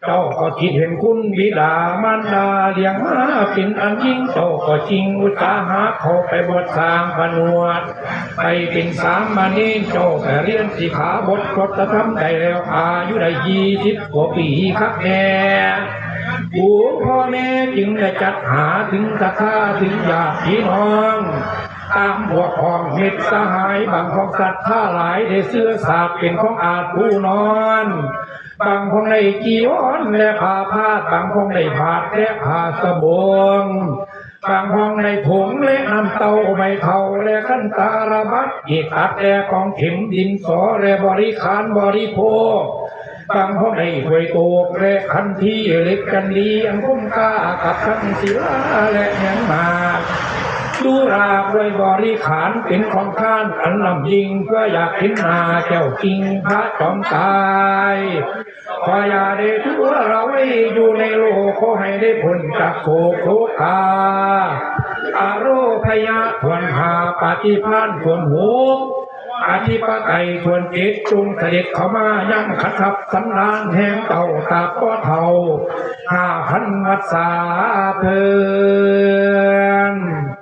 ເຈົ້າກໍຄິດເຫັນຄຸນບິດາມານດາລ້ຽງມາເປັນອັນຍິ່ງ ເຈົ້າກໍຈິ່ງອຸດສາຫະເຂົ້າໄປບວດສ້າງຜະໜວດ ໄປເປັນສາມະເນນ ເຈົ້າໄປຮຽນສິກຂາບົດກົດທະທຳໄດ້ແລ້ວ ອາຍຸໄດ້ຊາວກວ່າປີຄັກແນ່. ໂອ້ ພໍ່ແມ່ຈຶ່ງໄດ້ຈັດຫາເຖິງສັດທາເຖິງຍາດພີ່ນ້ອງ ຕາມພວກພ້ອງມິດສະຫາຍ ບາງພວກສັດທາຫຼາຍ ໄດ້ເຊື້ອຊາດເປັນຂອງອາດຜູ້ນອນ ບາງພວກໄດ້ຈີວອນ ແລະ ຜ້າພາດ ບາງພວກໄດ້ບາດ ແລະ ຜ້າສະບົງ ບາງພວກໄດ້ຜົງ ແລະ ນ້ຳເຕົ້າ ໃບເທົາ ແລະ ຂັນຕາລະບັດ ເອກຕັດ ແລະ ກອງເຂັມ ດິນສໍ ແລະ ບໍລິຂານບໍລິໂພກ ບາງພວກໄດ້ຖ້ວຍໂຕກ ແລະ ຂັນທີ ເຫຼັກກັນດີ ອັນຄົມຄ່າ ກັບທັງສິລາ ແລະ ແຮງໝາກ ສຸລາ ດ້ວຍບໍລິຂານ ເປັນຂອງທານອັນລ້ຳຍິ່ງ ເພື່ອຢາກເຫັນໜ້າເຈົ້າຈິງພະຈອມກາຍ ຂໍຢ່າໄດ້ທົ່ວລະໄວຢູ່ໃນໂລກ ຂໍໃຫ້ໄດ້ພົ້ນຈາກໂສກໂສກາ ອະໂລພະຍະຖ້ວນຫ້າ ປະຕິພານຖ້ວນຫົກ ອະທິປະໄຕຍຖ້ວນເຈັດ ຈົ່ງສະເດັດເຂົ້າມາຍັງຂັດທັບສັນດານແຫ່ງເຈົ້າຕາບບໍ່ເຖົ້າຫ້າພັນວັດສາເທີນ.